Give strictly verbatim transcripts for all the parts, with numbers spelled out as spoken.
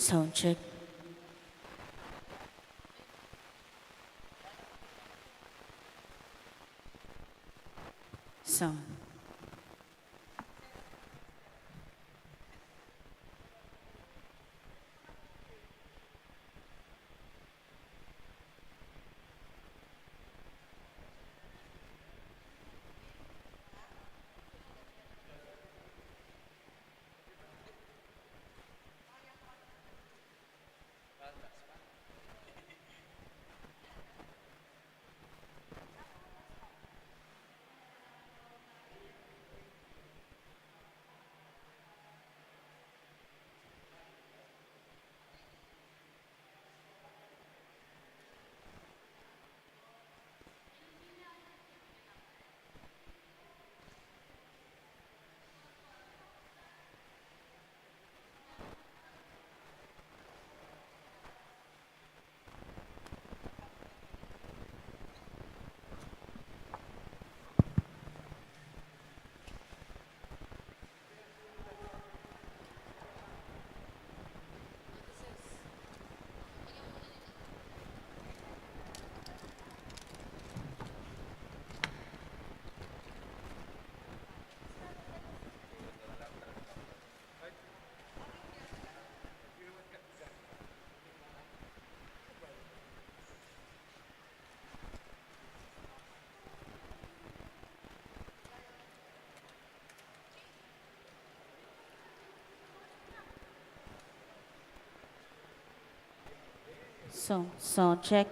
Sound check. Sound. So, sound check.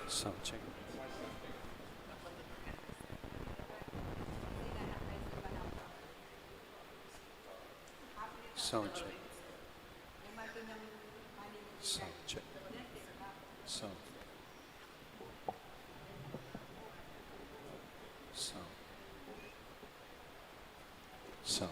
Sound check. Sound check. Sound check. Sound. Sound. Sound.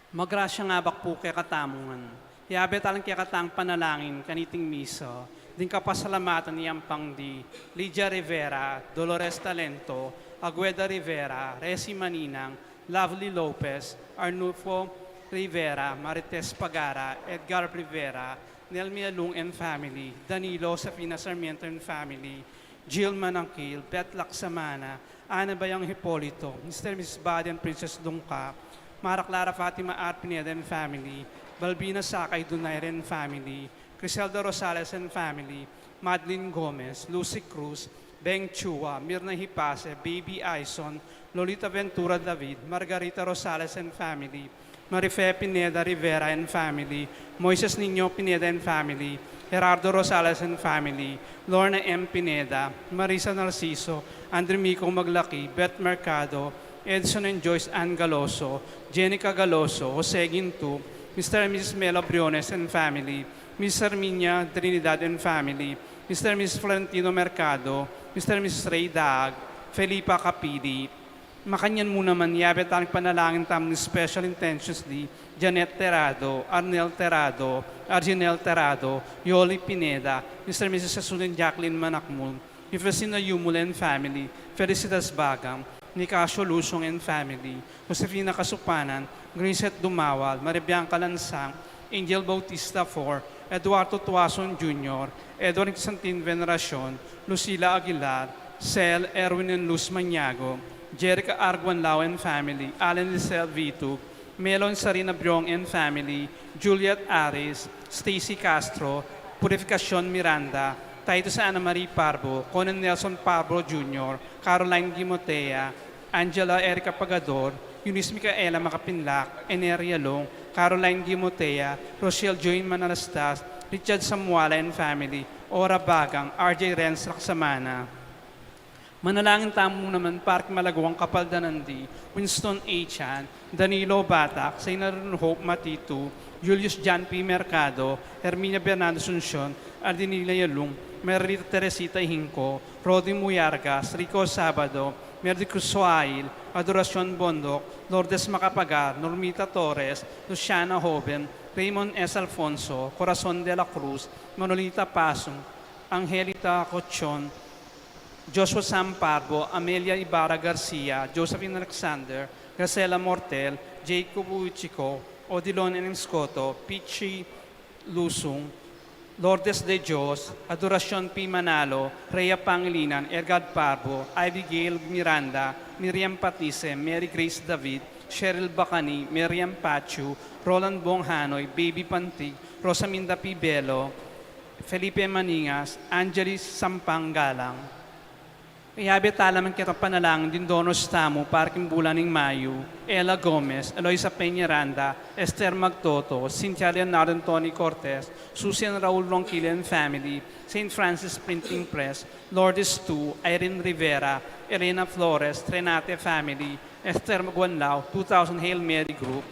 Magrasyang abak pu kekatamu ngan. Yabe tala ing kekatang panalangin kaniting misa, ding kapasalamatan ing ampang di Lydia Rivera, Dolores Talento, Agueda Rivera, Resi Maninang, Lovely Lopez, Arnulfo Rivera, Marites Pagara, Edgar Rivera, Nelmia Lung and family, Danilo, Safina Sarmiento and family, Jill Manangkil, Beth Laksamana, Ana Bayang Hipolito, Mister and Missus Buddy and Princess Dungka, Mara Clara Fatima R. Pineda and family, Balbina Sakay Donaire and family, Criselda Rosales and family, Madeline Gomez, Lucy Cruz, Beng Chua, Mirna Hipase, Baby Aison, Lolita Ventura David, Margarita Rosales and family, Marife Pineda Rivera and family, Moises Niño Pineda and family, Gerardo Rosales and family, Lorna M. Pineda, Marisa Narciso, Andrew Mico Maglaki, Beth Mercado, Edson and Joyce Ann Galoso, Jenica Galoso, Jose Gintu, Mister and Missus Melo Briones and family, Miss Herminia Trinidad and family, Mister and Missus Florentino Mercado, Mister and Missus Ray Daag, Felipa Capili. Makanyan mu naman, yabe tala ing panalangin tamu ning special intentions di Janet Terado, Arnel Terado, Arginel Terado, Yoli Pineda, Mister and Missus Sasunan Jacqueline Manakmul, Eufesina Yumul and family, Felicitas Bagang, Nicasio Lusong and family, Josefina Kasupanan, Gracet Dumawal, Maria Bianca Lansang, Angel Bautista four, Eduardo Tuason Junior, Edward Santin Veneracion, Lucila Aguilar, Sel, Erwin and Luz Maniago, Jerica Arguanlao and family, Alan Lisel Vitug, Melo and Sarina Briong and family, Juliet Aris, Stacy Castro, Purificacion Miranda, Titus Ana Marie Parbo, Conan Nelson Parbo Junior, Caroline Gimotea, Angela Erica Pagador, Eunice Micaela Macapinlac, Ener Yalong, Caroline Gimotea, Rochelle Joy Manalastas, Richard Samuala and family, Ora Bagang, R J Renz Laksamana. Manalangin tamu naman para king malaguang kapaldanan di Winston A. Chan, Danilo Batak, Sainalun Hope Matitu, Julius John P. Mercado, Herminia Bernardo Asuncion, Ardenila Yalung, Merlita Teresita Hinco, Rodi Muyargas, Rico Sabado, Merdi Cruz Soail, Adoracion Bondoc, Lourdes Macapagal, Normita Torres, Luciana Joven, Raymond S. Alfonso, Corazon de la Cruz, Manolita Pasung, Angelita Cochon, Joshua Sam Parbo, Amelia Ibarra Garcia, Josephine Alexander, Graciela Mortel, Jacob Uichico, Odilon N. Scotto, Pichi Lusung, Lourdes de Dios, Adoracion P. Manalo, Rhea Pangilinan, Edgar Parbo, Abigail Miranda, Miriam Patise, Mary Grace David, Cheryl Bacani, Miriam Pachu, Roland Bonghanoy, Baby Pantig, Rosaminda P. Bello, Felipe Maningas, Angelis Sampang Galang. Iyabe tala man king panalangin ding donors tamu para king bulan ning Mayu, Ella Gomez, Eloisa Peñaranda, Esther Magtoto, Cynthia Leonardo and Tony Cortez, Susie and Raul Ronquillo and family, Saint Francis Printing Press, Lourdes two, Irene Rivera, Elena Flores, Renate family, Esther Maguanlao, two thousand Hail Mary Group.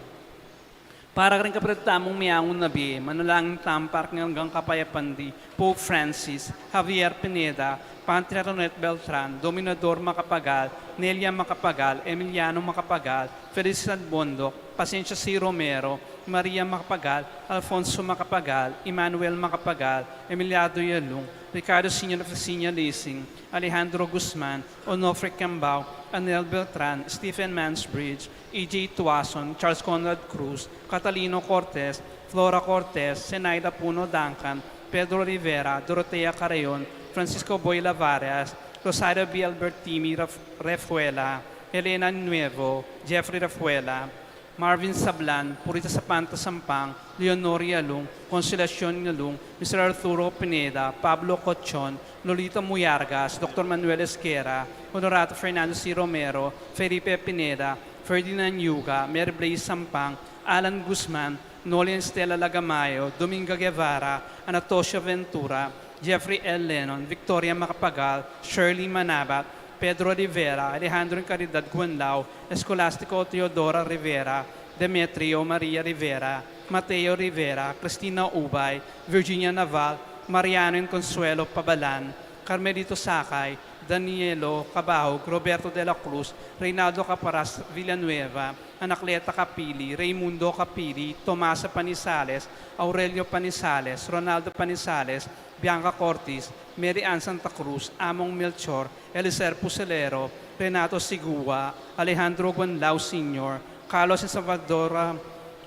Para karing kapatad tamung meangu na bie, manalangin tamu para king anggang kapayapan di Pope Francis, Javier Pineda, Pantria Ronette Beltran, Dominador Macapagal, Nelia Macapagal, Emiliano Macapagal, Felicitas Bondoc, Pasencio C. Romero, Maria Macapagal, Alfonso Macapagal, Emmanuel Macapagal, Emiliano Yalung, Ricardo Senior Oficinia Lising, Alejandro Guzman, Onofre Cambao, Anel Beltran, Stephen Mansbridge, E J Tuason, Charles Conrad Cruz, Catalino Cortez, Flora Cortez, Zenaida Puno Duncan, Pedro Rivera, Dorotea Carreon, Francisco Boy Lavarias, Rosario B. Albertini Raf-, Refuela, Elena Nuevo, Jeffrey Refuela, Marvin Sablan, Purita Sapanta Sampang, Leonor Yalung, Consolacion Yalung, Mister Arturo Pineda, Pablo Cochon, Lolita Muyargas, Doctor Manuel Esguerra, Honorato Fernando C. Romero, Felipe Pineda, Ferdinand Yuga, Mary Blaze Sampang, Alan Guzman, Noli and Stella Lagamayo, Dominga Guevara, Anatocio Ventura, Jeffrey L. Lennon, Victoria Macapagal, Shirley Manabat, Pedro Rivera, Alejandro and Caridad Guanlao, Escolastico Teodora Rivera, Demetrio Maria Rivera, Mateo Rivera, Cristina Ubay, Virginia Naval, Mariano and Consuelo Pabalan, Carmelito Sakay, Danielo Cabahug, Roberto de la Cruz, Reynaldo Caparas Villanueva, Anacleta Capili, Raymundo Capili, Tomasa Panizales, Aurelio Panizales, Ronaldo Panizales, Bianca Cortis, Mary Ann Santa Cruz, Among Melchor, Eliser Puselero, Renato Sigua, Alejandro Guanlao Senior, Carlos and Salvadora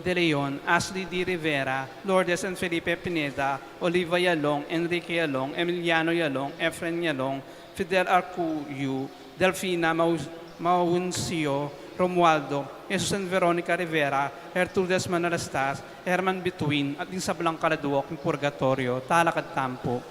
de Leon, Ashley D. Rivera, Lourdes and Felipe Pineda, Oliva Yalong, Enrique Yalong, Emiliano Yalong, Efren Yalong, Fidel Arcuyu, Delfina Mau-, Mauncio, Romualdo, Jesus and Veronica Rivera, Gertrudes Manalastas, Herman Bituin, at ding sablang kaladua king purgatoryo. Talakad tamu pu.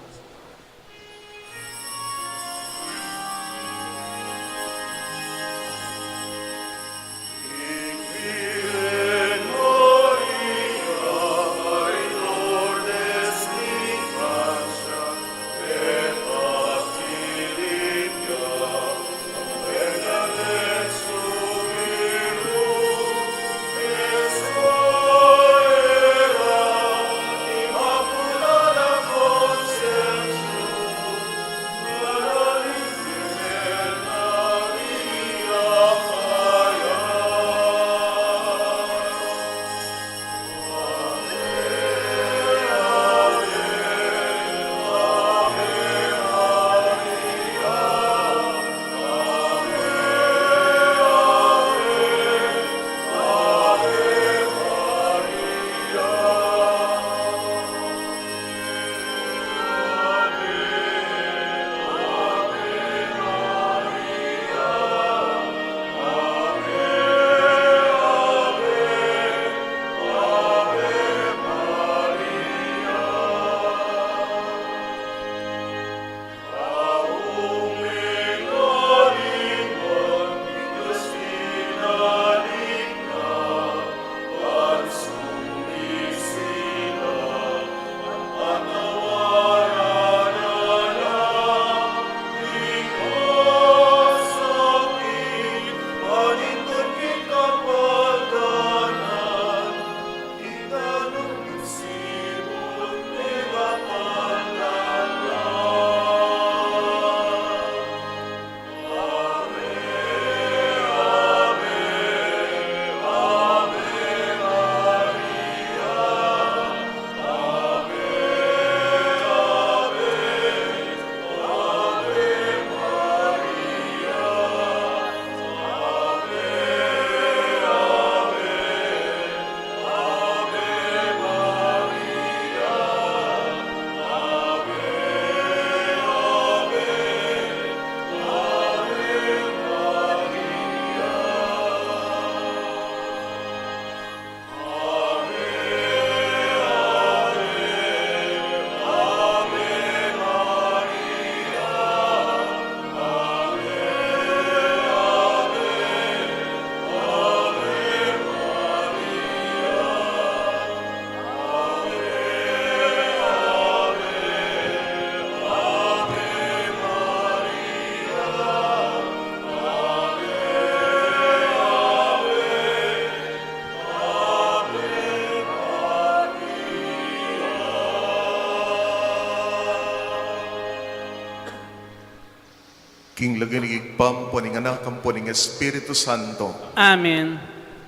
King lagyu ning Ibpa, ampo ning Anak, ampo ning Espiritu Santo. Amen.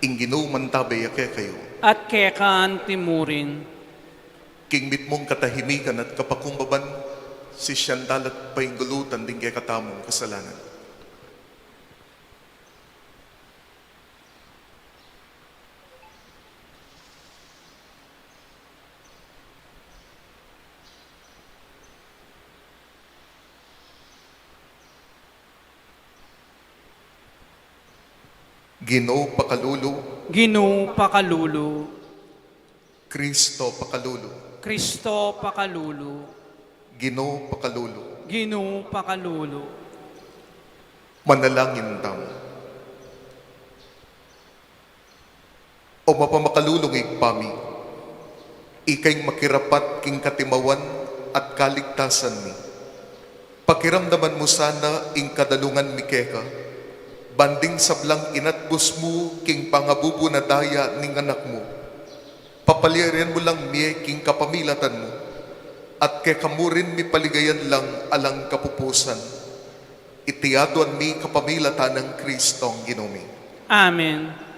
Ing Ginu mantabe ya kekayu. At keka antimurin. King mitmung katahimikan at kapakumbaban, sisian tala at paingulutan ding kekatamung kasalanan. Ginu, pakalulu. Ginu, pakalulu. Kristo, pakalulu. Kristo, pakalulu. Ginu, pakalulu. Ginu, pakalulu. Manalangin tamu. O mapamakalulung Ibpa mi, ika ing makirapat king katimawan at kaligtasan mi. Pakiramdaman mu sana ing kadalungan mi keka, ban ding sablang inatbus mu king pangabubu na daya ning Anak mu. Papalyarian mu lang mie king kapamilatan mu, at keka mu rin mipaligayan lang alang kapupusan. Iti aduan mi kapamilatan nang Kristong Ginu mi. Amen.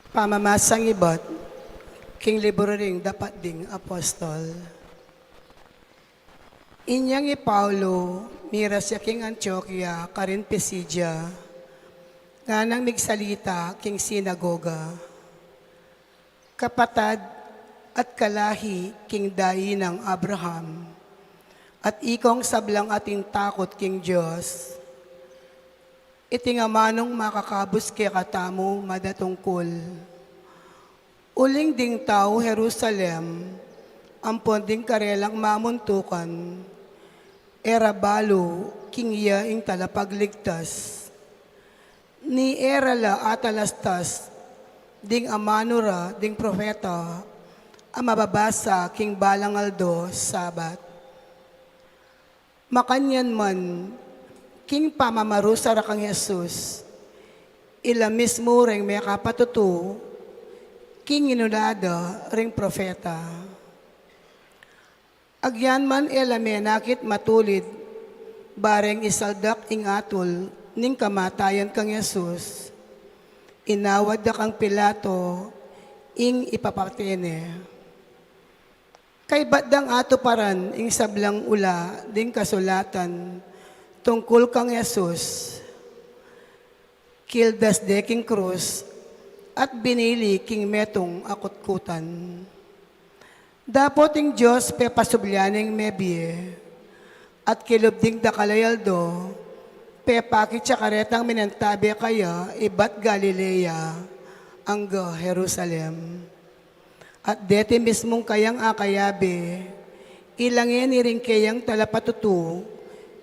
Pamamasang ibat king libru ring Dapat ding Apostol. Inyang i Paulu, miras ya king Antiokia karin Pisidia, nganang migsalita king sinagoga. Kapatad at kalahi king dainang Abraham, at ikong sablang atin takut king Dios, iti ing amanung makakabus kekatamu madatungkul. Uling ding tau Jerusalem, ampon ding karelang mamuntukan, e ra balu king iya ing Talapagligtas. Ni e ra la atalastas ding amanu ra ding propeta a mababasa king balang aldo Sabat. Makanyan man, king pamamarusa ra kang Jesus, ila mismu reng mekapatutu king inuna da ring propeta. Agyan man e la menakit matulid, bareng isaldak ing atul ning kamatayan kang Jesus, inawad da kang Pilato ing ipapate ne. Kaybat dang atuparan ing sablang ula ding kasulatan tungkul kang Jesus, kildas de king krus at binili king metung a kutkutan. Dapot ing Dios pepasublian neng mebie, at kilub ding dakal a aldo, pepakit ya karetang minantabe kaya ibat Galilea angga Jerusalem. At deti mismung kayang akayabe, ila ngeni ring keyang talapatutu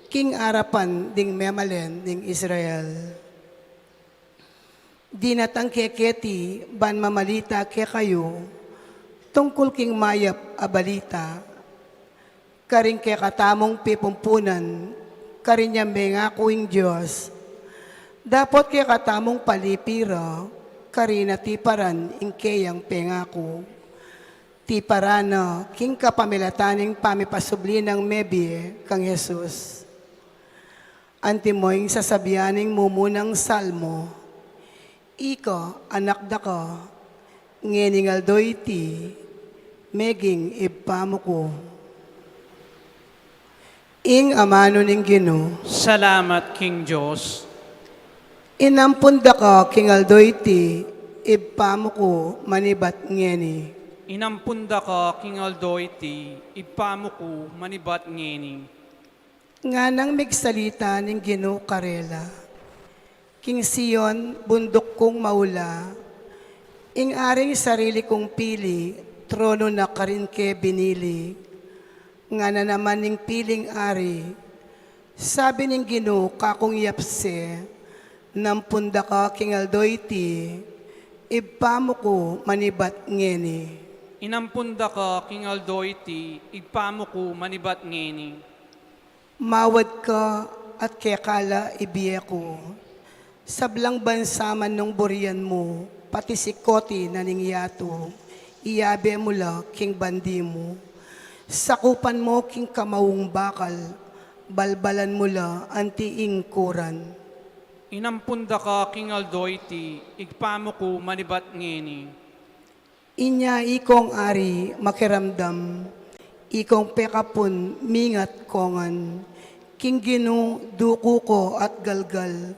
king arapan ding memalen ning Israel. Dinatang ke keti ban mamalita kekayu tungkul king mayap a balita, karing kekatamung pipumpunan, karin yang mengaku ing Dios. Dapot kekatamung palipi ra, karin a tiparan ing keyang pengaku. Tiparan na king kapamilatan ning pamipasubli nang mebie kang Jesus. Antimo ing sasabian ning mumunang salmo, Ika, anak daka, ngening aldo iti, meging Ibpa mu ku. Ing amanu ning Ginu. Salamat king Dios. Inampun daka king aldo iti, Ibpa mu ku manibat ngeni. Inampun daka king aldo iti, Ibpa mu ku manibat ngeni. Nganang migsalita ning Ginu karela. King Sion, bunduk kung maula, ing aring sarili kung pili, tronu na karin ke binili. Ngana naman ning piling ari, sabi ning Ginu kakung yapse, nampun daka king aldo iti, Ibpa mu ku manibat ngeni. Inampun daka king aldo iti, Ibpa mu ku manibat ngeni. Mawad ka at keka la ibie ku. Sablang bansa man nung burian mu, pati sikoti na ning yatu, Iyabe mu la king bandi mu, sakupan mu king kamaung bakal, balbalan mu la anti ing kuran. Inampun da ka king aldo iti, Ibpa mu ku manibat ngeni. Inya ikong ari makiramdam, ikong pekapun mingat kongan, king Ginu duku ko at galgal,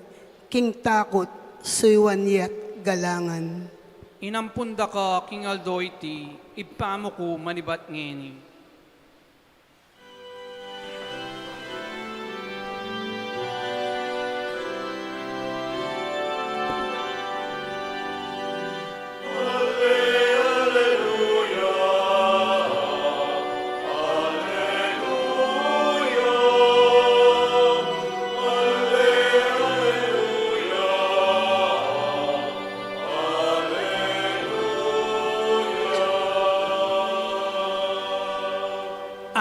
king takut suyuan yet galangan. Inampun da ka king aldo iti, Ibpa mu ku manibat ngeni.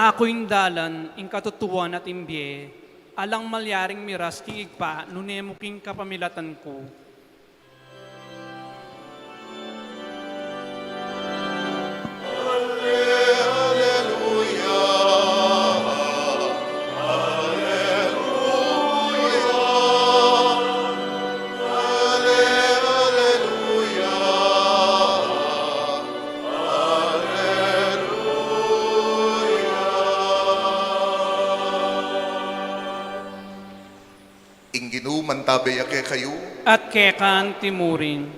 Aku ing dalan, ing katutuan at ing bie, alang malyaring miras king Ibpa, nune mu king kapamilatan ku. Ing Ginu mantabe ya kekayu. At keka antimurin.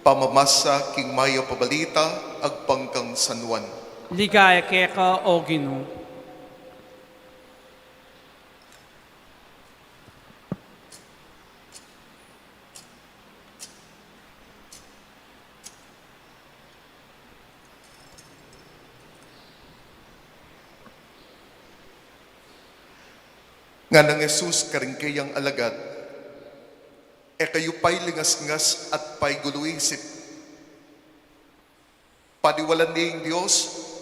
Pamamasa king Mayap a Balita agpang kang San Juan. Ligaya keka, O Ginu. Ngana nang Jesus karing kayang alagad, e kayu pailingasngas at paigulu-isip. Paniwalan ye ing Dios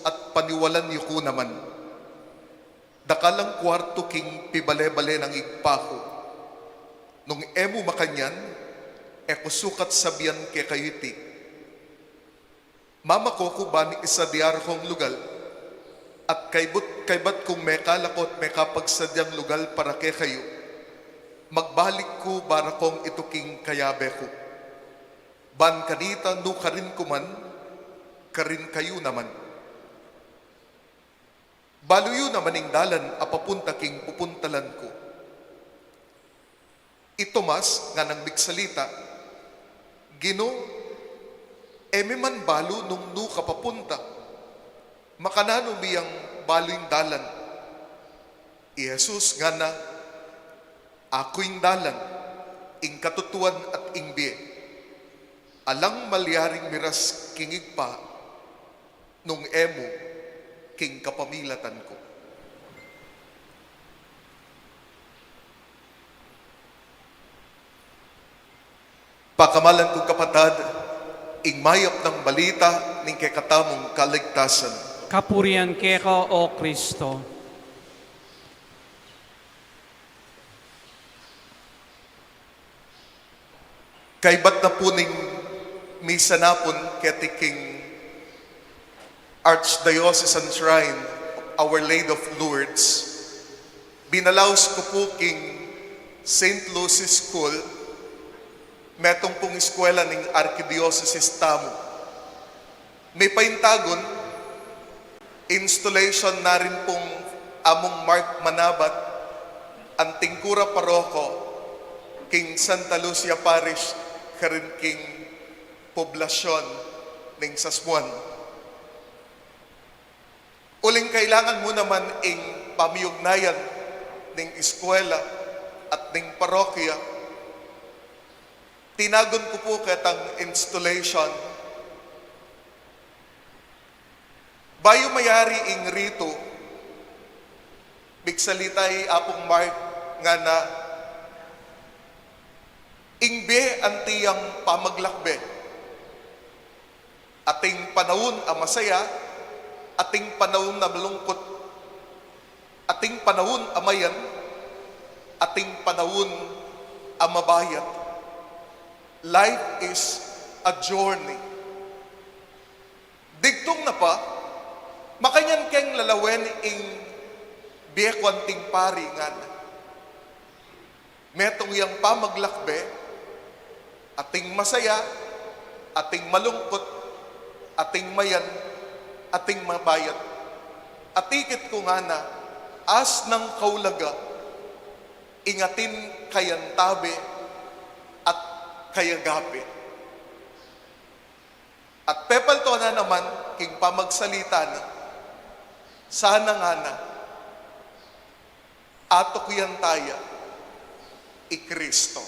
at paniwalan yu ku naman. Dakal lang kuartu king pibale-bale nang Ibpa ku. Nung e mu makanyan, e ku sukat sabian kekayu iti. Mamako ku ban isadia kong lugal, at kaybat, kaybat kung mekalaku at mekapagsadyang lugal para kekayu, magbalik ku bara kong itu king kayabe ku. Ban kanita nukarin ku man, karin kayu naman. Balu yu naman ing dalan a papunta king pupuntalan ku. I Tomas, nganang migsalita, Ginu, e mi man balu nung nu ka papunta. Makananu mi yang balu ing dalan? I Jesus ngana, Aku ing dalan, ing katutuan at ing bie. Alang malyaring miras king Ibpa nung e mu king kapamilatan ku. Pakamalan kung kapatad, ing mayap nang balita ning kekatamung kaligtasan. Kapurian keka, O Kristo. Kaybat na pu ning misa napun keti king Archdiocesan Shrine of Our Lady of Lourdes, binalaus ku pu king Saint Lucy's School, metung pung eskwela ning arkidiosesis tamu. Mipaintagun, installation na rin pung Among Mark Manabat, anting kura paroko king Santa Lucia Parish, karin king poblasyon ning Sasmuan. Uling kailangan mu naman ing pamiugnayan ning eskwela at ning parokya, tinagun ku pu ketang installation. Bayu mayari ing ritu, migsalita i Apung Mark ngana, ing bie anti yang pamaglakbe. Ating panaun a masaya, ating panaun a malungkut, ating panaun a mayan, ating panaun a mabayat. Life is a journey. Digtung na pa, makanyan keng lalawen ing bie ku anting pari ngana. Metung yang pamaglakbe, ating masaya, ating malungkut, ating mayan, ating mabayat. Atikit ku ngana, asnang kaulaga ing atin kayantabe at kayagape. At pepalto na naman king pamagsalita na, sana ngana, atukyan taya i Kristo.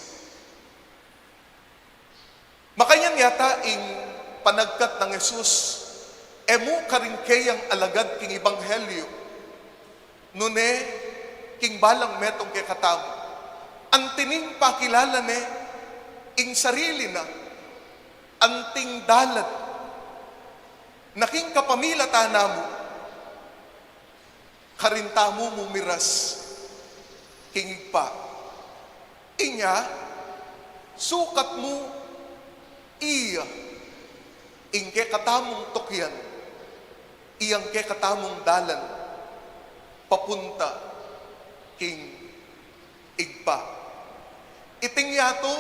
Makanyan yata ing panagkat nang Jesus, e mu karing keyang alagad king ebanghelyo, nune king balang metung kekatamu. Anti ning pakilala ne ing sarili na, anting dalan na king kapamilatan na mu, karin tamu mu miras king Ibpa. Inya, sukat mu iya ing kekatamung tukyan, iyang kekatamung dalan papunta king Ibpa. Iting yatu,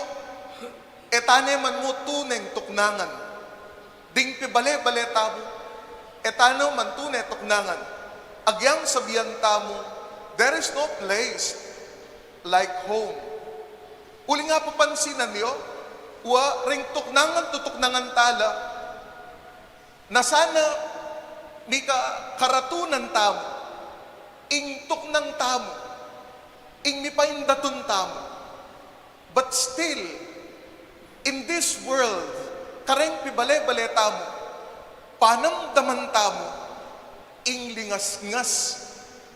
e ta ne man mu tuneng tuknangan ding pibale-bale tamu, e ta ne man tune tuknangan agyang sabian tamu, "There is no place like home." Uli nga, papansinan yu, wa ring tuknangan tutuknangan tala, na sana mika karatunan tamu ing tuknang tamu, ing mipaindatun tamu. But still, in this world, kareng pibale-bale tamu, panamdaman tamu ing lingasngas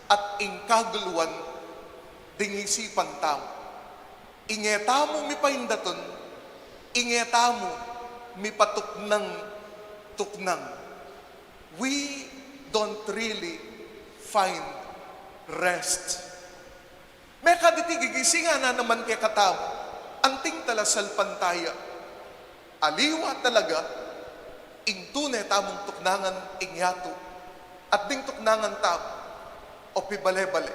at ing kaguluan ding isipan tamu. Ing e tamu mipaindatun, ing e tamu mipatuknang-tuknang. We don't really find rest. Mekad iti gigising na naman kekatamu anting talasalpantaya. Aliwa talaga ing tune tamung tuknangan ing yatu at ding tuknangan tamu o pibale-bale.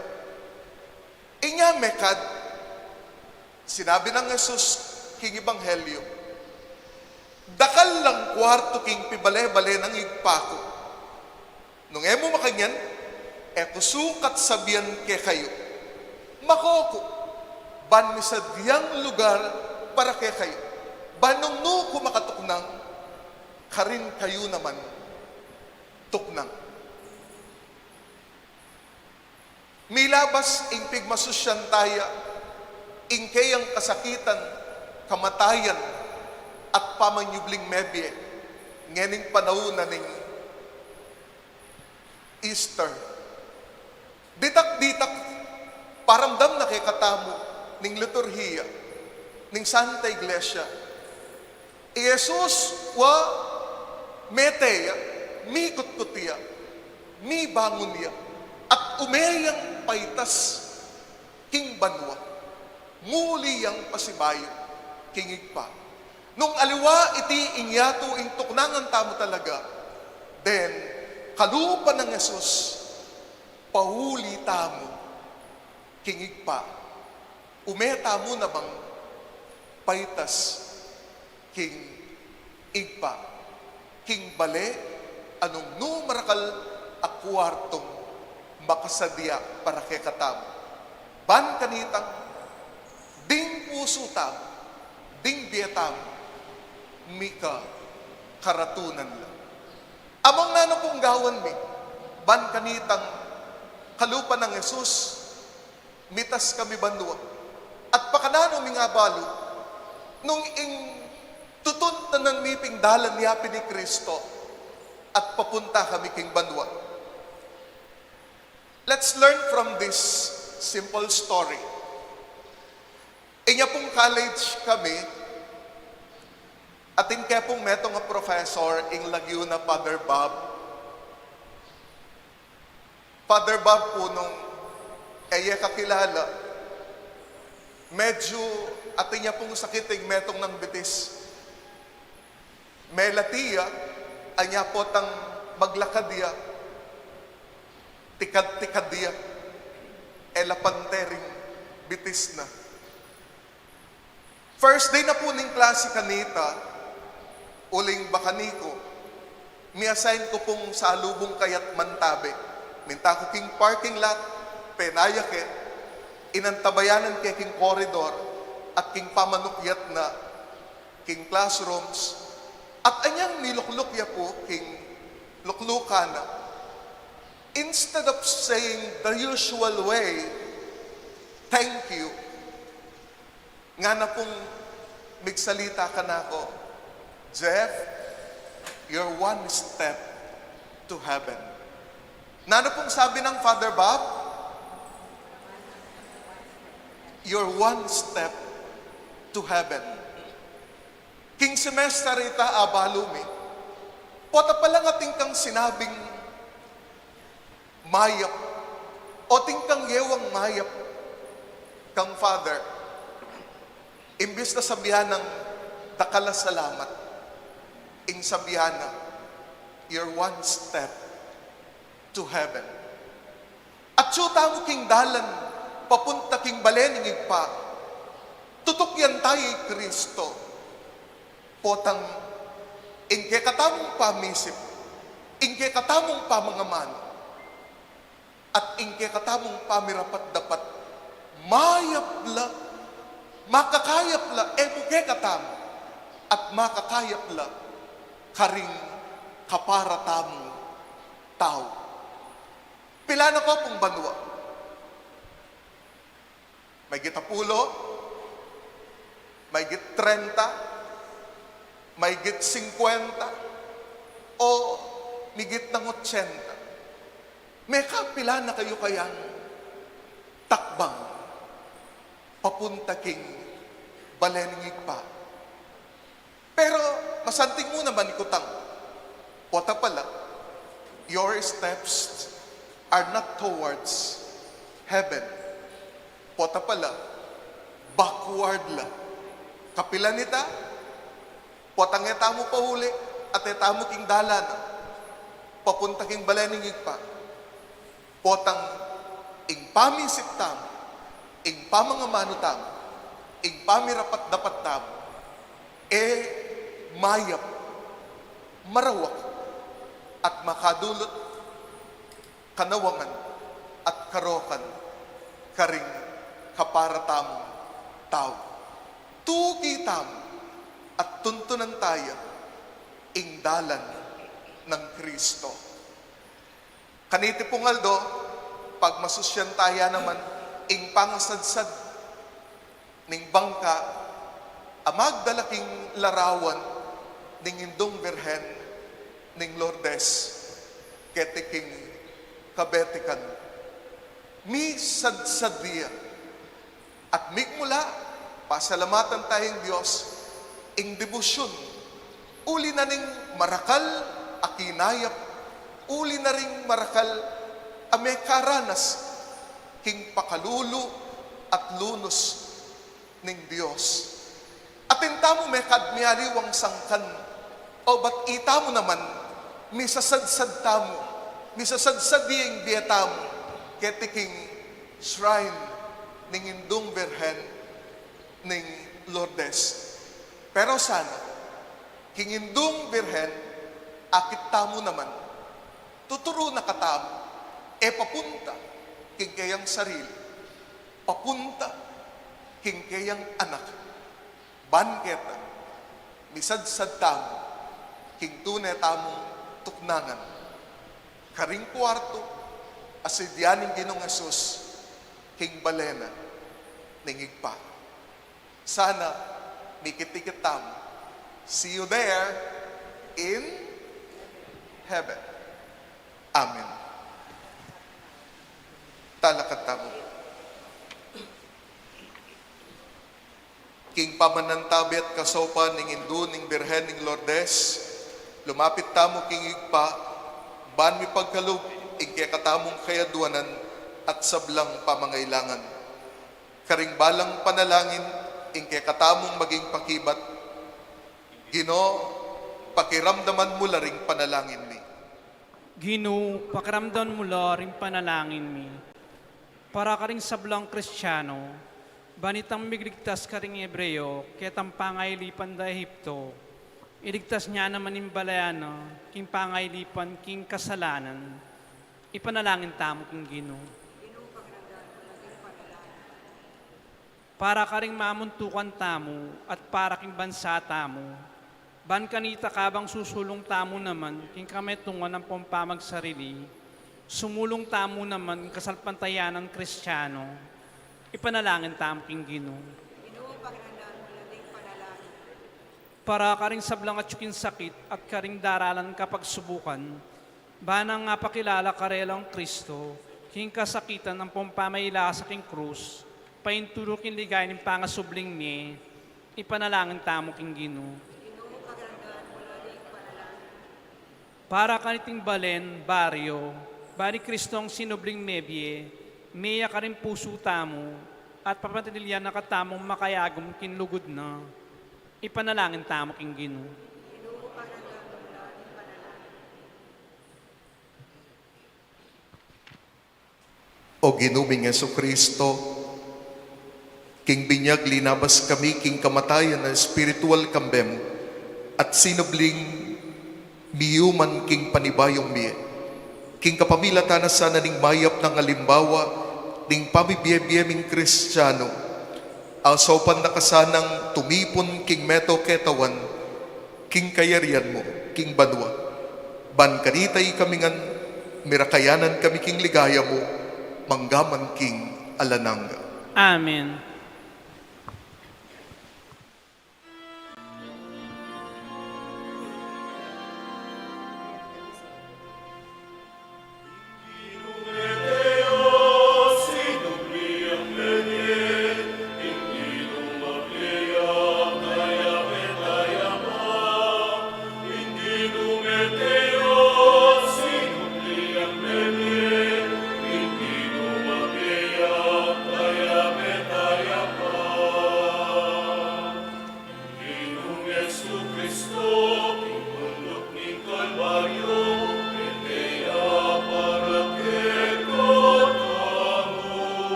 Inya mekad, sinabi nang Jesus king ebanghelyo, "Dakal lang kuartu king pibale-bale nang Ibpa ku. Nung e mu makanyan, e ku sukat sabian kekayu. Mako ku, ban misadyang lugar para kekayu, ban nung nu ku makatuknang, karin kayu naman tuknang." Milabas ing pigmasusyan taya ing keyang kasakitan, kamatayan, at pamanyubling mebie ngening panaun na ning Easter. Ditak-ditak, paramdam na kekatamu ning liturhiya ning Santa Iglesia, i Jesus wa mete ya, mikutkut ya, mibangun ya, at ume yang paitas king banua. Muli yang pasibayu king Ibpa. Nung aliwa iti ing yatu ing tuknangan tamu talaga, then kalupa nang Jesus, pauli tamu king Ibpa. Ume tamu namang paitas king Ibpa, king bale a nung nu marakal a kuartung makasadya para kekatamu. Ban kanitang ding pusu tamu, ding bie tamu, mika karatunan la. Among nanu pung gawan mi, ban kanitang kalupa nang Jesus, mitas kami banua. At pakananu ming abalu, nung ing tutuntanan mi pin ing dalan ya pin i Kristo, at papunta kami king banua. Let's learn from this simple story. Inya pung college kami, atin ke pung metung a professor, ing lagyu na Father Bob. Father Bob pu, nung e ye kakilala, medyu atin ya pung sakit ing metung nang bitis. Melati ya, anya potang Maglakad ya, tikad-tikad ya, e la pante ring bitis na. First day na pu ning klasi kanita, uling bakani ku, mi-assign ku pung salubung kayat mantabe. Minta ku king parking lot, penaya ke, inantabayanan ke king corridor, at king pamanukyat na king classrooms, at anyang milukluk ya pu king luklukan na, instead of saying the usual way, "Thank you," ngana pung migsalita kanaku, "Jeff, you're one step to heaven." Nanu pung sabi nang, Father Bob? "You're one step to heaven." King semester ita, abalu mi, pota pa lang atin kang sinabing mayap, o atin kang yewang mayap kang Father, imbis na sabian nang dakal a salamat, ing sabian na, "You're one step to heaven." Atyu tamu king dalan papunta king bale ning Ibpa, tutukyan taya i Kristo. Potang ing kekatamung pamisip, ing kekatamung pamangamanu, at ing kekatamung pamirapat-dapat, mayap la, makakayap la, e mu kekatamu, at makakayap la karing kapara tamung tau. Pila na ko pung banua? Maigit apulo? Maigit trenta? Maigit singkwenta? O migit nang otsenta? Mekapila na kayu kayang takbang papunta king bale ning Ibpa? Pero masanting mu naman ikutang, pota pala, your steps are not towards heaven. Pota pala, backward la. Kapilan ita? Potang e tamu pauli at e tamu king dalan papunta king bale ning Ibpa. Potang ing pamisip tamu, ing pamangamanu tamu, ing pamirapat-dapat tamu, e mayap, marawak, at makadulot kanawangan at karokan karing kapara tamung tau. Tuki tamu at tuntunan taya ing dalan nang Kristo. Kaniti pung aldo, pagmasusyan taya naman ing pangasadsad ning bangka a magdala king larawan ning Indung Birhen ning Lourdes keti king Kabetikan. Misadsad ya at migmula, pasalamatan taya ing Dios, ing debosyun, uli na ning marakal a kinayap, uli na ring marakal a mekaranas king pakalulu at lunus ning Dios. Atin tamu mekad mialiwang sangkan, o bat itamu naman, misasadsad tamu, misasadsad ya ing bie tamu keti king shrine ning Indung Birhen ning Lourdes. Pero sana, king Indung Birhen, akit tamu naman, tuturu na katamu, e papunta king keyang sarili, papunta king keyang anak. Ban keta, misadsad tamu king tune tamung tuknangan karing kuartu a sidya ning Ginung Jesus king bale na ning Ibpa. Sana mikit-ikit tamu. See you there in heaven. Amen. Talakad tamu. King pamanantabe at kasaupan ning Indu ning Birhen ning Lourdes, lumapit tamu king Ibpa, ban mipagkalub ing kekatamung kayadwanan at sablang pamangailangan. Karing balang panalangin ing kekatamung maging pakibat, Ginu, pakiramdaman mu la ring panalangin mi. Ginu, pakiramdaman mu la ring panalangin mi para karing sablang Kristiano, ban itang migligtas karing Hebreo, ketang pangailipan da Ehipto, iligtas na naman ing balayan na king pangailipan king kasalanan. Ipanalangin tamu king Ginu. Para karing mamuntukan tamu at para king bansa tamu, ban kanita kabang susulung tamu naman king kametungan ampong pamagsarili, sumulung tamu naman king kasalpantayanan Kristiano. Ipanalangin tamu king Ginu. Para karing sablang atyu king sakit at karing daralan kapagsubukan, ban apakilala karela ing Kristo king kasakitan ampong pamailasa king krus, paintulu king ligaya ning pangasubling mie. Ipanalangin tamu king Ginu. Para kaniting balen, baryo, bani Kristong sinubling mebie, mie ya karing pusu tamu, at papatinilian na katamung makayagum king lugud na. Ipanalangin tamu king Ginu. O Ginu ming Jesucristo, king binyag linabas kami king kamatayan a espiritual kambe mu, at sinubling miyuman king panibayung mie. King kapamilatan na sana ning mayap nang alimbawa ning pamibie-bie ming Kristiano, asaupan na ka sanang tumipun king meto ketawan king kayarian mu king banua. Ban kanita ikami ngan mirakayanan kami king ligaya mu, manggaman king alang angga. Amen.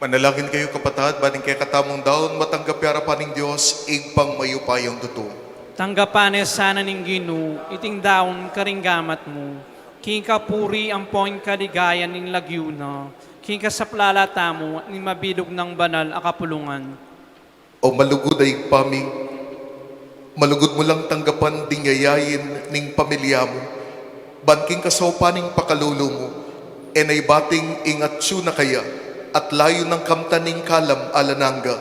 Manalangin kayu, kapatad, ban ing kekatamung daun matanggap ya arapan ning Dios, Ibpang mayupayang tutu. Tanggapan na sana ning Ginu iting daun karing gamat mu, king kapurian ampong kaligayan ning lagyu na, king kasaplalan tamu ning mabilug nang banal a kapulungan. O malugud a Ibpa mi, malugud mu lang tanggapan ding yayain ning pamilya mu, ban king kasaupan ning pakalulu mu, e na ibating ing atyu na kaya, at layun nang kamtan ning kalam alang angga.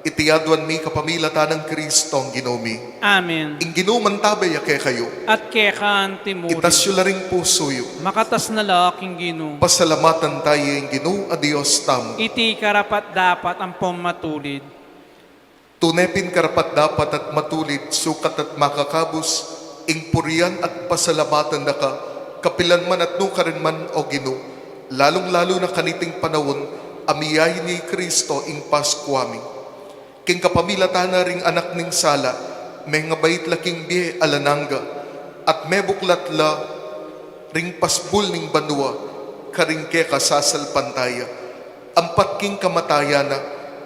Iti aduan mi kapamilatan nang Kristong Ginu mi. Amen. Ing Ginu mantabe ya kekayu. At keka antimurin. Itas yu la ring pusu yu. Makatas na la king Ginu. Pasalamatan taya ing Ginu a Dios tamu. Iti karapat-dapat ampong matulid. Tune pin karapat-dapat at matulid, sukat at makakabus, Ing purian at pasalamatan da ka, kapilan man at nukarin man, O Ginu, lalung-lalu na kaniting panaun, a miyahin ya i Kristo ing Paskua mi. King kapamilatan na ring Anak ning sala, mengabait la king bie alang angga, at mebuklat la ring pasbul ning banua karing keka sasalpantaya. Ampat king kamatayan na,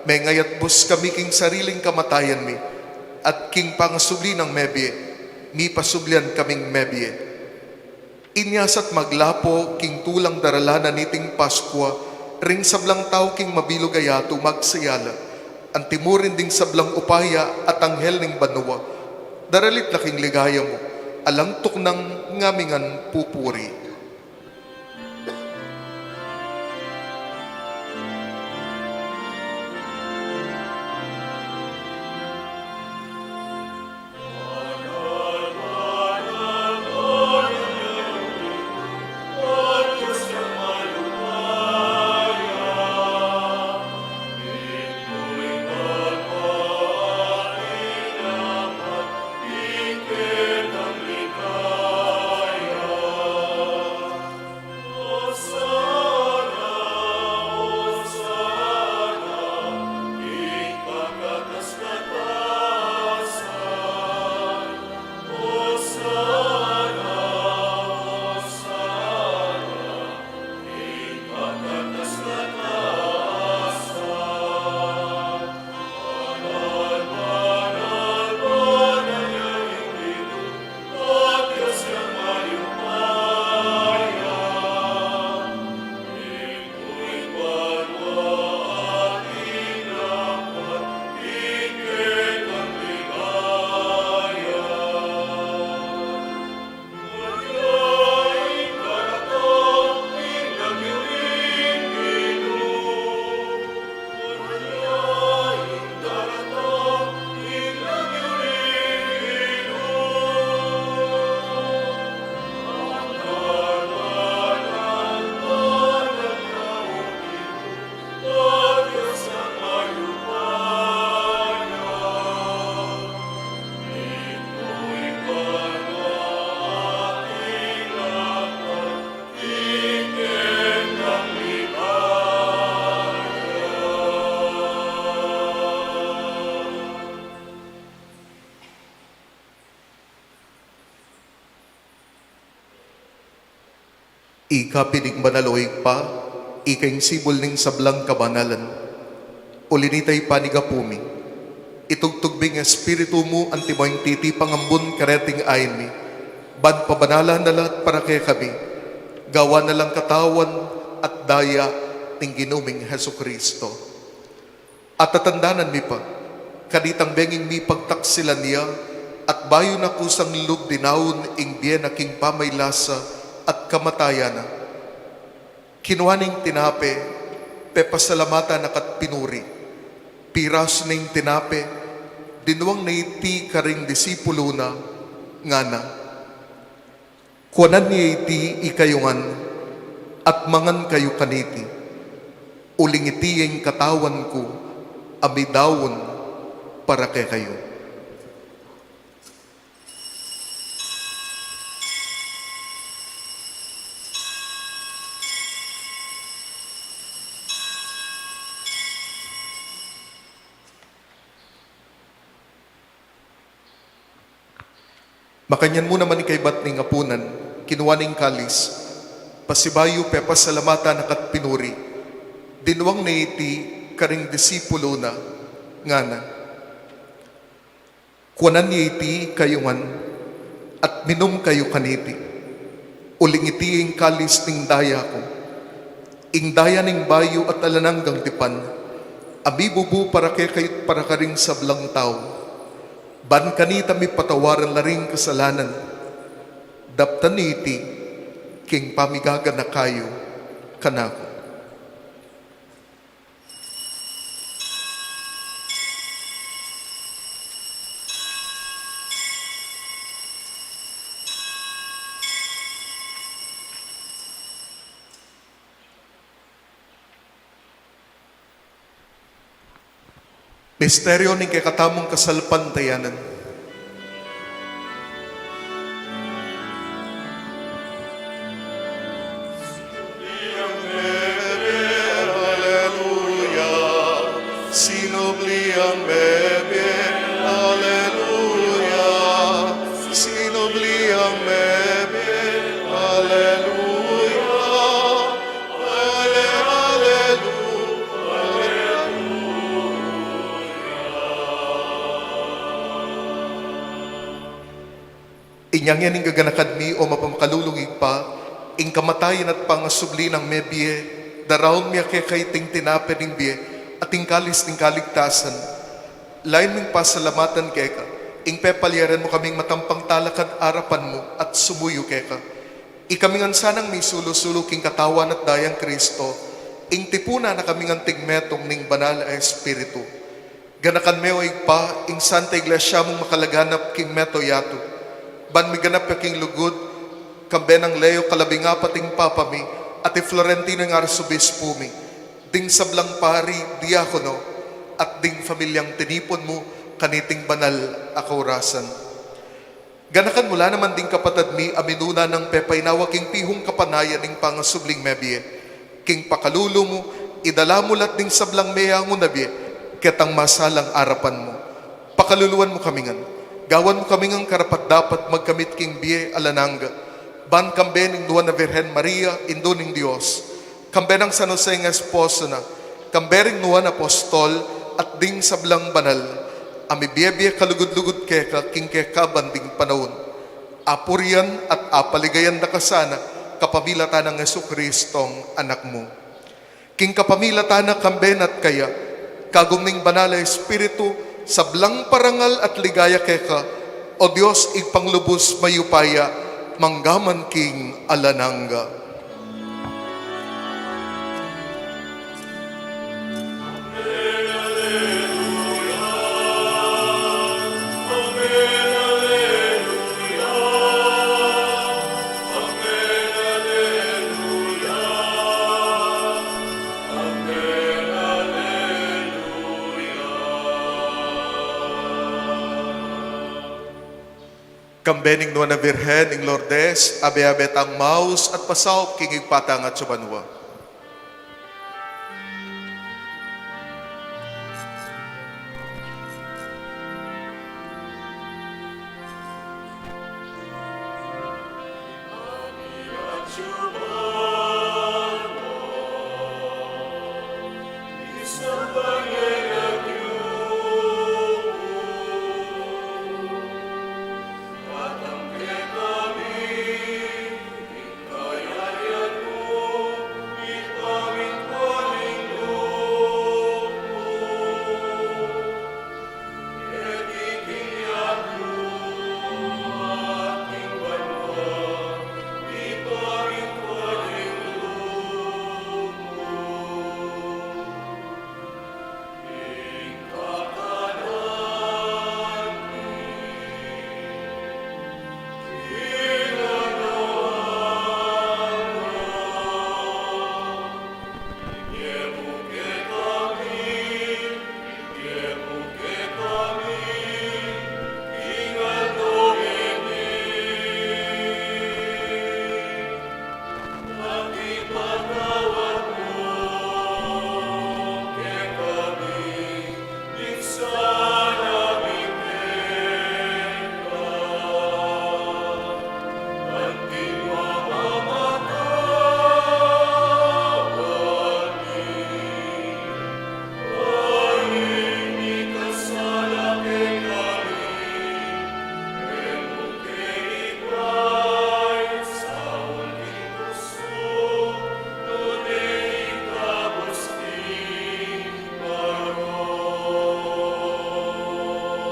mengayatbus kami king sariling kamatayan mi, at king pangasubli nang mebie, mipasublian kaming mebie. Inya sa't maglapo king tulang daralan na niting Paskua, ring sablang tau king mabilug a yatu magsaya la, anti mu rin ding sablang upaya at anghel ning banua, daralit la king ligaya mu, alang tuknang ngamingan pupuri. Ikapin ing banal, o Ibpa, ika ing sibul ning sablang kabanalan. Uli na nita, ipanyawad mi, itugtug ming Espiritu mu, antimo ing titipang ambun kareting ain mi, ban pabanalan na la para kekami, gawan na lang katawan at daya ning Ginu ming Jesucristo. At tatandanan mi pa, kanitang benging mipagtaksilan ya, at bayu na kusang lub dinaun ing bie na king pamaylasa at kamatayan na, kinua ne ing tinape, pepasalamatan na ka't pinuri, pirasu ne ing tinape, dinuang na iti karing disipulu na, ngana: Kuanan ye iti ikayu ngan, at mangan kayu kaniti. Uling iti ya ing katawan ku, a midaun para kekayu. Makanyan mu naman ing kaybat ning apunan, kinua ne ing kalis, pasibayu pepasalamatan na ka't pinuri, dinuang ne iti karing disipulu na, ngana: Kuanan ye iti kayu ngan, at minum kayu kaniti. Uling iti ing kalis ning daya ku, ing daya ning bayu at alang anggang tipan, a mibubu para kekayu't para karing sablang tau, ban kanita mipatawaran la ring kasalanan. Daptan yu iti king pamigaganaka yu kanaku. Misteryo ning kekatamung kasalpantayanan. Sinubli ang mebie, aleluya. Sinubli ang mebie, aleluya. Ale, aleluya, aleluya. Inya ngeni, gaganakan mi, o mapamakalulung Ibpa, ing kamatayan at pangasubli nang mebie, daraun mi keka iting tinape ning bie at ing kalis ning kaligtasan. Lain ming pasalamatan keka ing pepalyaran mu kaming matampang talakad arapan mu at sumuyu keka. Ikami ngan sanang misulu-sulu king katawan at dayang Kristo, ing tipunan na kami ngan tigmetung ning Banal a Espiritu. Ganakan me, o Ibpa, ing Santa Iglesia mung makalaganap king mabilug a yatu, ban miganap ya king lugud, kambe nang Leo kalabing apat ing Papa mi, at i Florentino ing Arsobispu mi, ding sablang pari, diakono, at ding pamilyang tinipun mu kaniting banal a kaurasan. Ganakan mu la naman ding kapatad mi a minuna nang pepainawa king pihung kapanayan ning pangasubling mebie. King pakalulu mu, idala mu la ding sablang meangu na bie ketang masalang arapan mu. Pakaluluan mu kami ngan. Gawan mu kami ngan karapat-dapat magkamit king bie alang angga, ban kambe ning Nuan a Virgen Maria, Indu ning Dios, kambe nang San Jose ing esposo na, kambe ring Nuan a Apostol, at ding sablang banal a mibie-bie kalugud-lugud keka king kekaban ding panaun, apurian at apaligayan da ka sana, kapamilatan nang Jesucristong Anak mu. King kapamilatan na, kambe na at kaya, kagum ning Banal a Espiritu, sablang parangal at ligaya keka, O Dios, Ibpang lubus mayupaya, manggaman king alang angga. Kambe ning Nuan a Virgen ing Lourdes, abe-abe tang maus at pasaup king Ibpa tang atsu banua.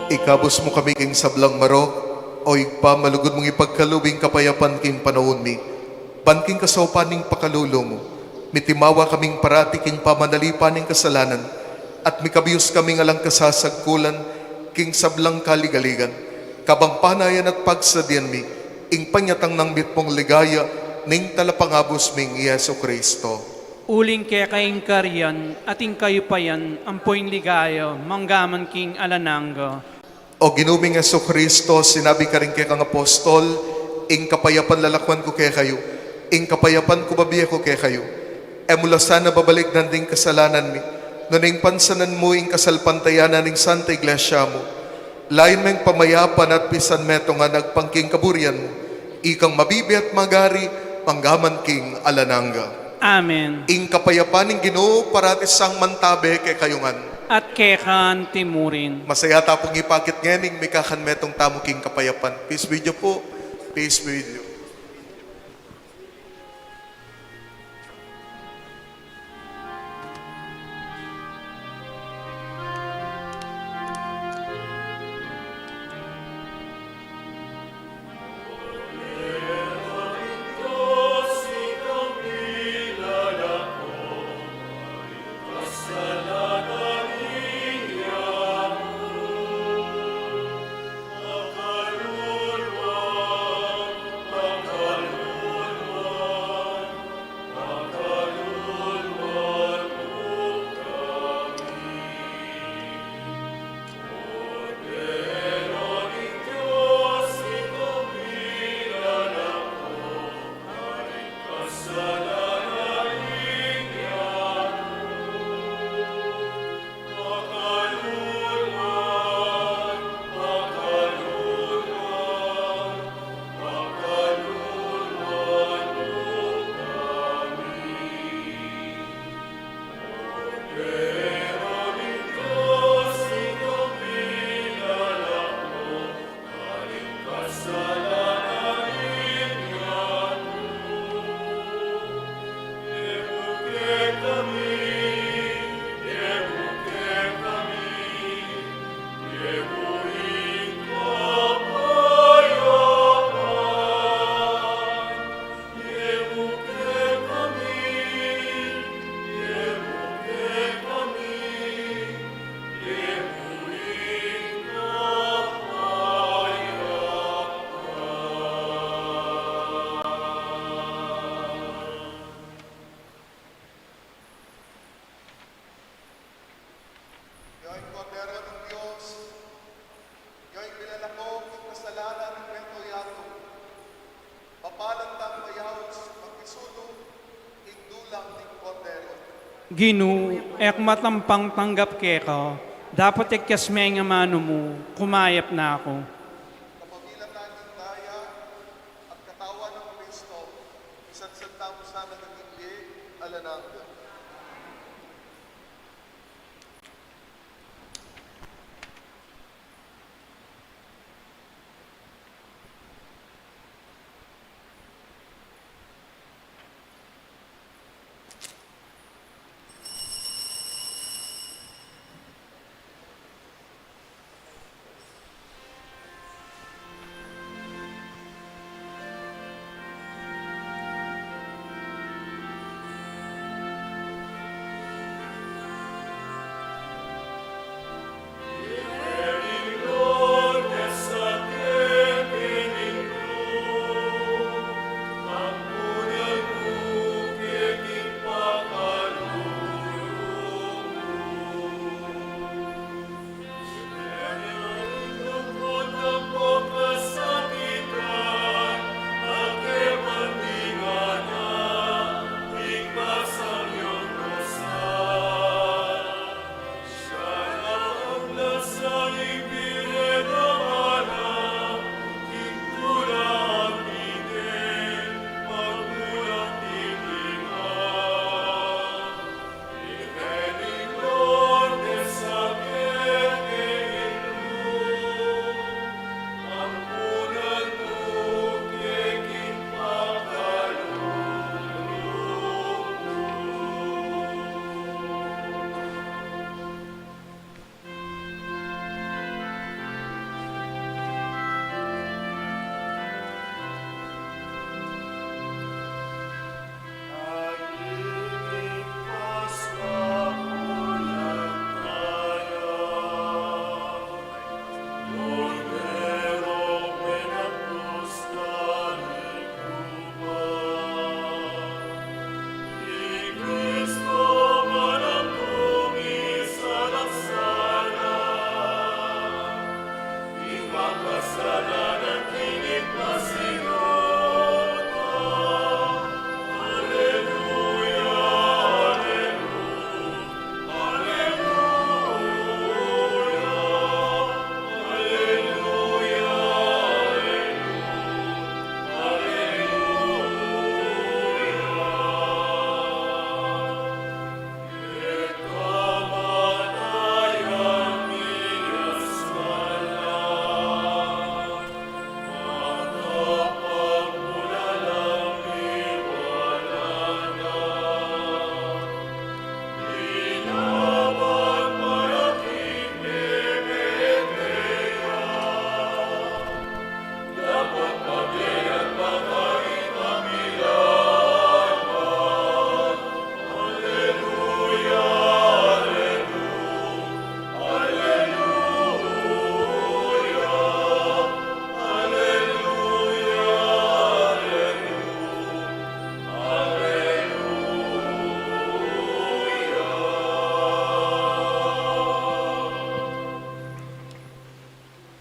Ikabus mu kami king sablang marok, O Ibpa, malugud mung ipagkalub ing kapayapan king panaun mi. Ban king kasaupan ning pakalulu mu, mitimawa kaming parati king pamanalipan ning kasalanan, at mikabius kaming alang kasasagkulan king sablang kaligaligan, kabang panayan at pagsadyan mi ing panyatang nang mitmung ligaya ning Talapangabus ming Jesucristo. Uling keka ing karian, at ing kayupayan, ampo ing ligaya, manggaman king alang angga. O Ginu ming Jesucristo, sinabi karing kekang apostol, ing kapayapan lalakwan ku kekayu, ing kapayapan ku babie ku kekayu. E mu la sana babalikdan ding kasalanan mi, Nune ing pansanan mu ing kasalpantayanan ning Santa Iglesia mu, layun meng pamayapan at pisan metung a agpang king kaburian mu, ikang mabibie at magari, mangga man king alang angga. Amen. Ing kapayapan ning Ginu parati sang mantabe kekayu ngan. At keka anti mu rin. Masaya ta pung ipakit ngening mikakan metung tamu king kapayapan. Peace be with you po. Peace be with you. Iyong Kordero ning Dios, iyong milalako king kasalanan ning meto yatu. Mapalad tang mayaus makisulung king dulang ning Kordero. Ginu, e ku matampang tanggap keka, dapot ikyas me ing amanu mu, kumayap na ku. Kapamilatan ning daya at katawan nang Kristo, misansan tamu sana king bie alang angga.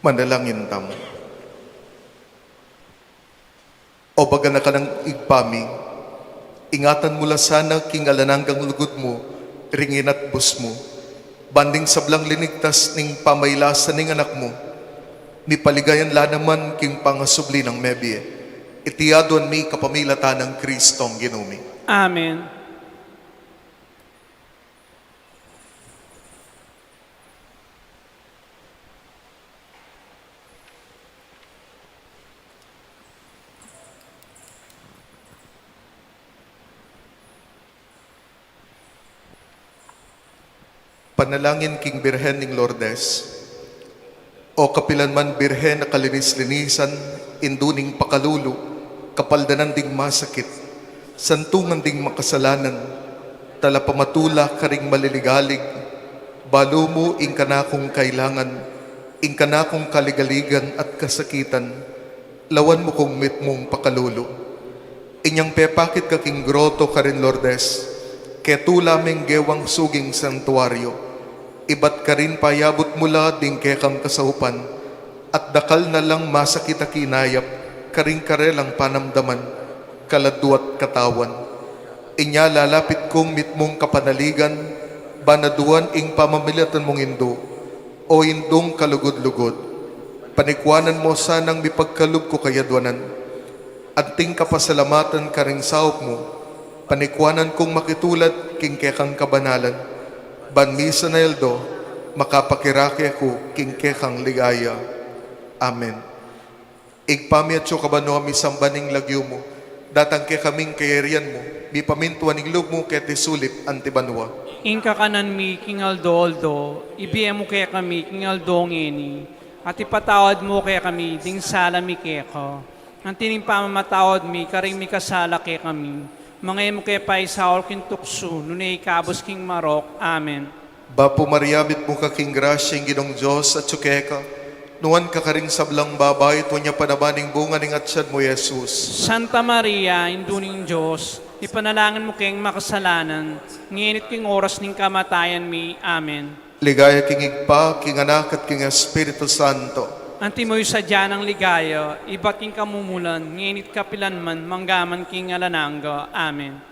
Manalangin tamu. O baga na kanang Ibpa mi, ingatan mu la sana king alang anggang lugud mu ring inatbus mu, ban ding sablang linigtas ning pamailasa ning Anak mu, mipaligayan la naman king pangasubli nang mebie. Iti aduan mi kapamilatan nang Kristong Ginu mi. Amen. Panalangin king Birhen ning Lourdes. O kapilan man Birhen a kalinis-linisan, indu ning pakalulu, kapaldanan ding masakit, santungan ding makasalanan, talapamatula karing maliligalig, balu mu ing kanakung kailangan, ing kanakung kaligaligan at kasakitan, lawan mu kung mitmung pakalulu. Inyang pepakit ka king groto karin Lourdes, ketula meng gewang suging santuario, ibat karin payabut mu la ding kekang kasaupan, at dakal na lang masakit a kinayap karing karelang panamdaman, kaladua at katawan. Inya lalapit kung mitmung kapanaligan, ban aduan ing pamamilatan mung indu, o indung kalugud-lugud. Panikuanan mu sanang mipagkalub ku kayaduanan. Anting kapasalamatan karing saup mu, panikuanan kung makitulad king kekang kabanalan, ban misan a aldo, makapakirake ku king kekang ligaya. Amen. Ibpa mi atsu ka banua, misamban ing lagyu mu, datang kekami ing kayarian mu, mipamintuan ing lub mu keti sulip anti banua. Ing kakanan mi king aldo-aldo, ibie mu kekami king aldo ngeni, at ipatawad mu kekami ding sala mi keka, anti ning pamamatawad mi karing mikasala kekami. Manga e mu ke paisaul king tuksu, nune ikabus king marok. Amen. Bapu Maria, mitmu ka king grasya, ing Ginung Dios atsu keka, nuan ka karing sablang babai, at nuan ya pa naman ing bunga ning atian mu, Jesus. Santa Maria, Indu ning Dios, ipanalangin mu keng makasalanan, ngeni at king oras ning kamatayan mi. Amen. Ligaya king Ibpa, king Anak, at king Espiritu Santo. Antimo ing sadya nang ligaya, ibat king kamumulan, ngeni at kapilan man, mangga man king alang angga. Amen.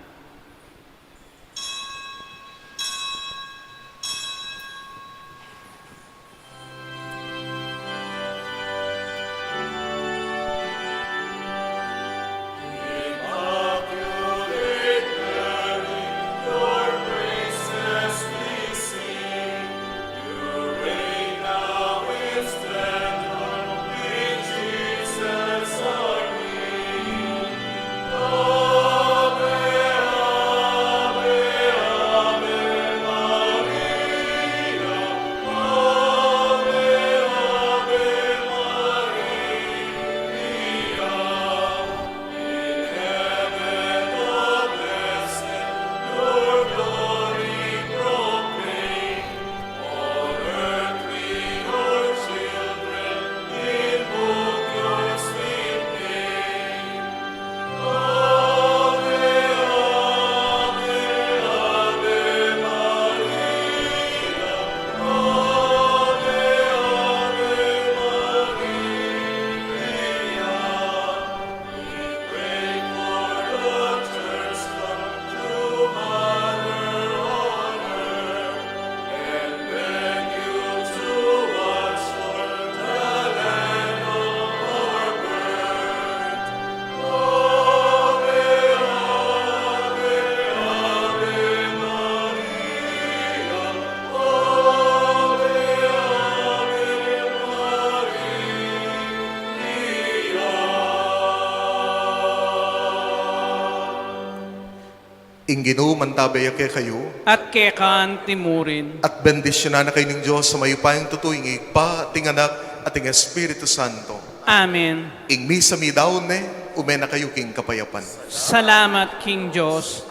Ing Ginu mantabe ya kekayu. At keka anti murin. At bendisyunan na kayu ning Dios a mayupayang tutu, ing Ibpa, at ing Anak, at ing Espiritu Santo. Amen. Ing misa mi daun ne, ume na kayu king kapayapan. Salamat king Dios.